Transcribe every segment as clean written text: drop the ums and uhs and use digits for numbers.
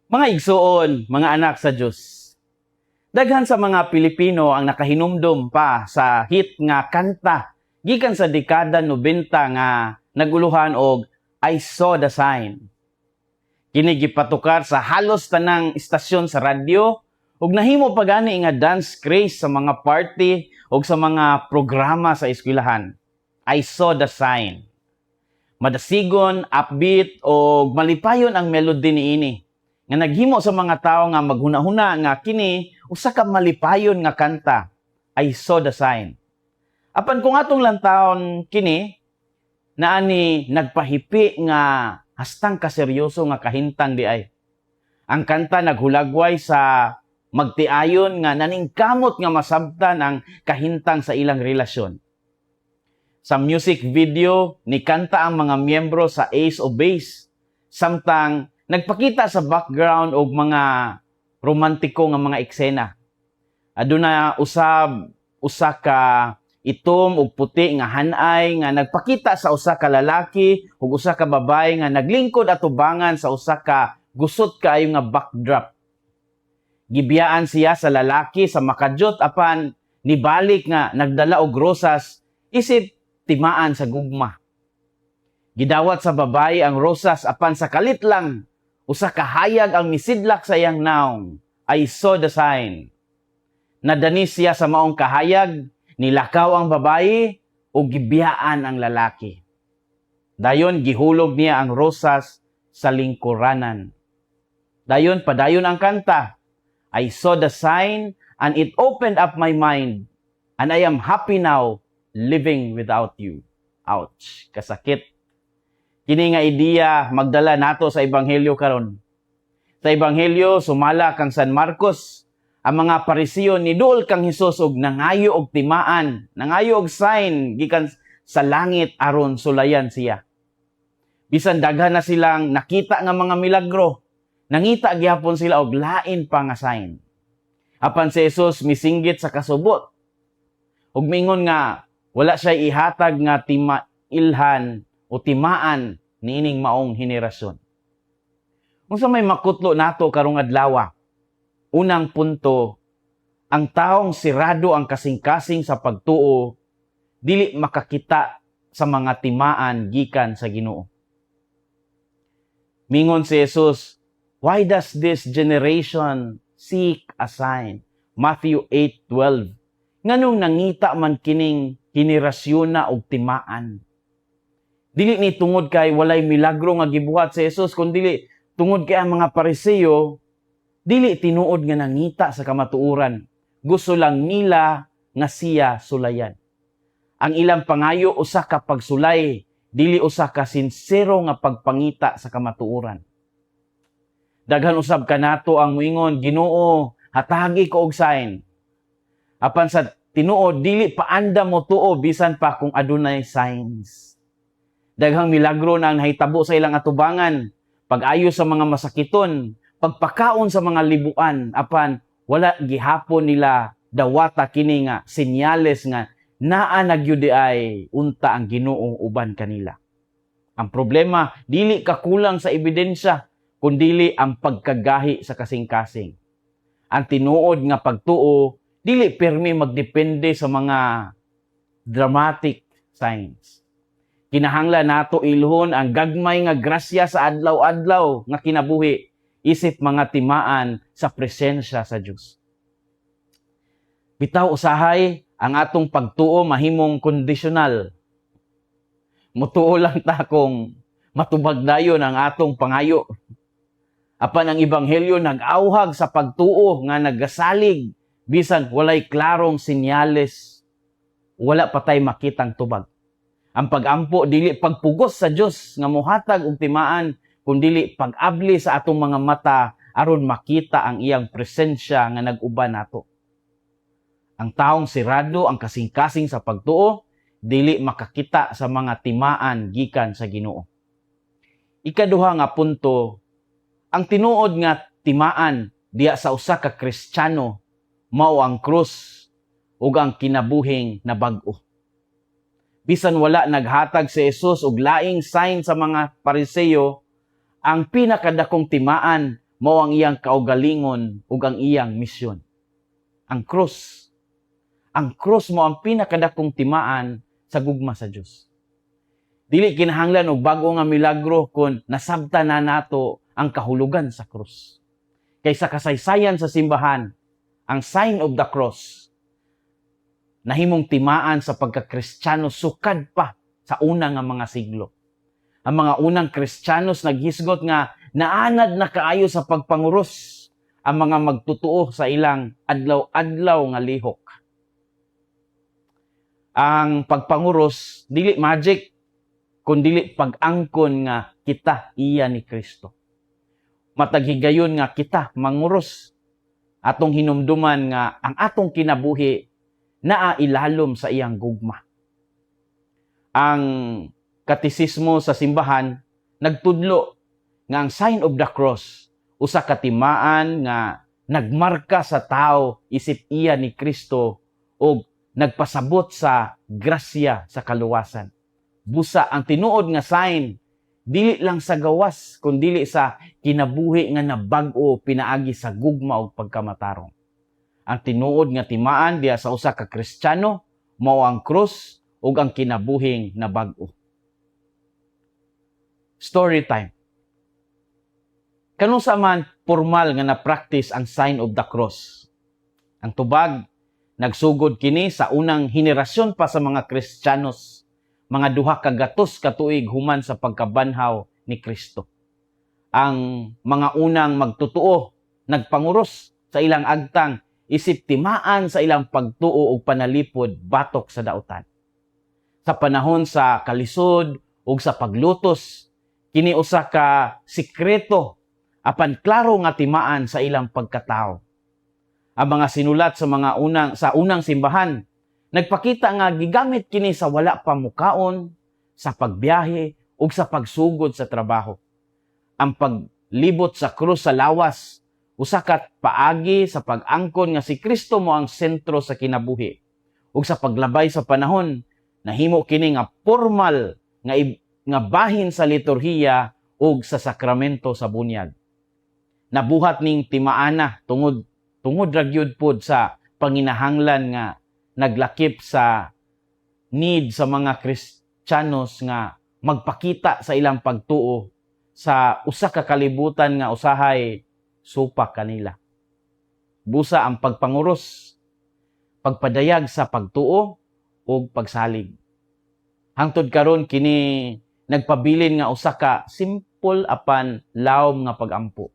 Mga igsuon, mga anak sa Dios. Daghan sa mga Pilipino ang nakahinumdom pa sa hit nga kanta gikan sa dekada 90 nga naguluhan og "I Saw the Sign." Kini gipatukar sa halos tanang istasyon sa radyo ug nahimo pa gani nga dance craze sa mga party ug sa mga programa sa eskwelahan. "I Saw the Sign." Madasigon, upbeat o malipayon ang melody niini nga naghimo sa mga tao nga maghuna-huna nga kini usa ka malipayon nga kanta, "I Saw the Sign." Apan kung atong lantawon kini, naa ni nagpahipi nga hastang kaseryoso nga kahintang diay. Ang kanta naghulagway sa magtiayon nga naningkamot nga masabtan ang kahintang sa ilang relasyon. Sa music video, nikanta ang mga miyembro sa Ace of Base samtang nagpakita sa background og mga romantiko nga mga eksena. Aduna usab usa ka itom ug puti nga hanay nga nagpakita sa usa ka lalaki ug usa ka babaye nga naglingkod atubangan sa usa ka gusot kaayo nga backdrop. Gibiyaan siya sa lalaki sa makadyot apan nibalik nga nagdala og rosas isip timaan sa gugma. Gidawat sa babaye ang rosas apan sa kalit lang usa ka hayag ang misidlak sa iyang nawong. "I saw the sign." Nadanis siya sa maong kahayag, nilakaw ang babaye ug gibiyaan ang lalaki. Dayon gihulog niya ang rosas sa lingkuranan. Dayon padayon ang kanta. "I saw the sign and it opened up my mind and I am happy now living without you." Ouch, kasakit. Kini nga ideya magdala nato sa ebanghelyo karon. Sa ebanghelyo sumala kang San Marcos, ang mga Parisiyo niduol kang Hesus og nangayo og timaan, nangayo og sign gikan sa langit aron sulayan siya. Bisan daghan na silang nakita nga mga milagro, nangita gihapon sila og lain pa nga sign. Apan si Jesus misinggit sa kasubot ug mingon nga wala siya ihatag nga timailhan o timaan niining maong henerasyon. Unsa may makutlo nato karong adlaw? Unang punto, ang taong sirado ang kasing-kasing sa pagtuo dili makakita sa mga timaan gikan sa Ginoo. Mingon si Jesus, "Why does this generation seek a sign?" Matthew 8:12. Nganong nangita man kining henerasyon na og timaan? Dili ni tungod kay walay milagro nga gibuhat si Jesus, kundili tungod kay ang mga Pariseo dili tinuod nga nangita sa kamatuoran. Gusto lang nila nga siya sulayan. Ang ilang pangayo usa ka pagsulay, dili usa ka sinsero nga pagpangita sa kamatuoran. Daghan usab kanato ang moingon, "Ginoo, hatagi ko og sign." Apan sa tinuod, dili paandam motuo bisan pa kung adunay signs. Daghang milagro na ang nahitabo sa ilang atubangan, pag-ayo sa mga masakiton, pagpakaon sa mga libuan, apan wala gihapon nila dawata kini nga senyales nga naa na gyud ay unta ang Ginoo uban kanila. Ang problema dili kakulang sa ebidensya, kundili ang pagkagahi sa kasing-kasing. Ang tinuod nga pagtuo dili pirmi magdepende sa mga dramatic signs. Kinahanglan nato ilhon ang gagmay nga grasya sa adlaw-adlaw nga kinabuhi isip mga timaan sa presensya sa Dios. Bitaw usahay ang atong pagtuo mahimong kondisyonal. Mutuo lang ta kung matubag dayon ang atong pangayo. Apan ang ebanghelyo nag-auhag sa pagtuo nga nagasalig bisan walay klarong senyales, wala pa tay makitang tubag. Ang pagampo dili pagpugos sa Dios nga mohatag og timaan, kundili pag-abli sa atong mga mata aron makita ang iyang presensya nga nag-uban nato. Ang taong sirado ang kasing-kasing sa pagtuo dili makakita sa mga timaan gikan sa Ginoo. Ikaduha nga punto, ang tinuod nga timaan diya sa usa ka Kristiyano mao ang krus ug ang kinabuhing nabag-o. Bisan wala naghatag si Jesus og laing sign sa mga Pariseo, ang pinakadakong timaan mao ang iyang kaugalingon ug ang iyang misyon. Ang krus. Ang krus mao ang pinakadakong timaan sa gugma sa Dios. Dili kinahanglan og bag-o nga milagro kung nasabtan na nato ang kahulugan sa krus. Kay sa kasaysayan sa simbahan, ang sign of the cross nahimong timaan sa pagkakristyano sukad pa sa una nga mga siglo. Ang mga unang Kristiyanos naghisgot nga naanad na kaayo sa pagpanguros ang mga magtutuo sa ilang adlaw-adlaw nga lihok. Ang pagpanguros dili magic kun dili pag-angkon nga kita iya ni Kristo. Matag higayon nga kita manguros, atong hinumduman nga ang atong kinabuhi naa ilalom sa iyang gugma. Ang katisismo sa simbahan nagtudlo nga ang sign of the cross usa ka timaan nga nagmarka sa tao isip iya ni Kristo ug nagpasabot sa grasya sa kaluwasan. Busa ang tinuod nga sign dili lang sa gawas kun dili sa kinabuhi nga nabag-o pinaagi sa gugma ug pagkamatarong. Ang tinuod nga timaan diha sa usa ka Kristiyano mao ang krus ug ang kinabuhing nabag-o. Story time. Kanusa man formal nga na-practice ang sign of the cross? Ang tubag, nagsugod kini sa unang henerasyon pa sa mga Kristiyanos, mga 200 ka tuig human sa pagkabanhaw ni Kristo. Ang mga unang magtutuo nagpanguros sa ilang agtang isip timaan sa ilang pagtuo ug panalipod batok sa dautan. Sa panahon sa kalisod ug sa paglutos, kini usa ka sikreto apan klaro nga timaan sa ilang pagkatao. Ang mga sinulat sa unang simbahan nagpakita nga gigamit kini sa wala pa mukaon, sa pagbiyahe ug sa pagsugod sa trabaho. Ang paglibot sa krus sa lawas usa ka paagi sa pag-angkon nga si Kristo mao ang sentro sa kinabuhi. Ug sa paglabay sa panahon, nahimo kini nga formal nga bahin sa liturhiya ug sa sakramento sa bunyag. Nabuhat ning timaana tungod tungod ra gyud pod sa panginahanglan nga naglakip sa need sa mga Kristiyanos nga magpakita sa ilang pagtuo sa usa ka kalibutan nga usahay supak kanila. Busa ang pagpanguros, pagpadayag sa pagtuo ug pagsalig. Hangtod karon, kini nagpabilin nga usa ka simple apan lawom nga pagampo.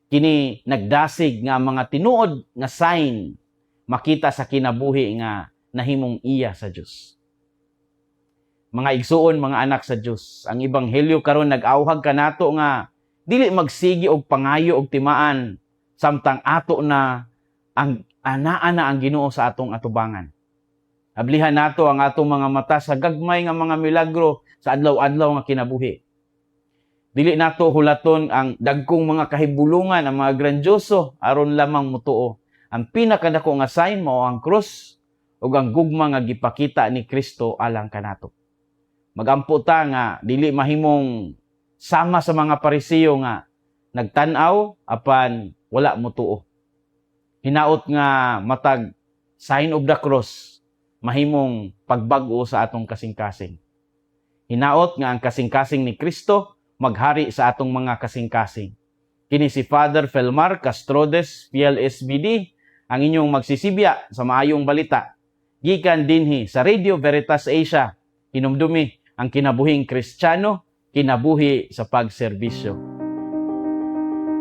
Kini nagdasig nga mga tinuod nga sign makita sa kinabuhi nga nahimong iya sa Dios. Mga igsuon, mga anak sa Dios, ang ebanghelyo karon nag-awhag kanato nga dili magsigi og pangayo og timaan samtang ato na ang anaa na ang Ginoo sa atong atubangan. Ablihan nato ang atong mga mata sa gagmay nga mga milagro sa adlaw-adlaw nga kinabuhi. Dili nato hulaton ang dagkong mga kahibulungan, ang mga grandioso aron lamang mutuo. Ang pinakadako nga sign mao ang krus ug ang gugma nga gipakita ni Kristo alang kanato. Magampo ta nga dili mahimong sama sa mga Parisiyo nga nagtan-aw apan wala motuo. Hinaot nga matag sign of the cross mahimong pagbag-o sa atong kasing-kasing. Hinaot nga ang kasing-kasing ni Kristo maghari sa atong mga kasing-kasing. Kini si Father Felmar Castrodes, PLSBD, ang inyong magsisibya sa maayong balita. Gikan dinhi sa Radio Veritas Asia, hinumdumi ang kinabuhing Kristiyano, kinabuhi sa pagserbisyo.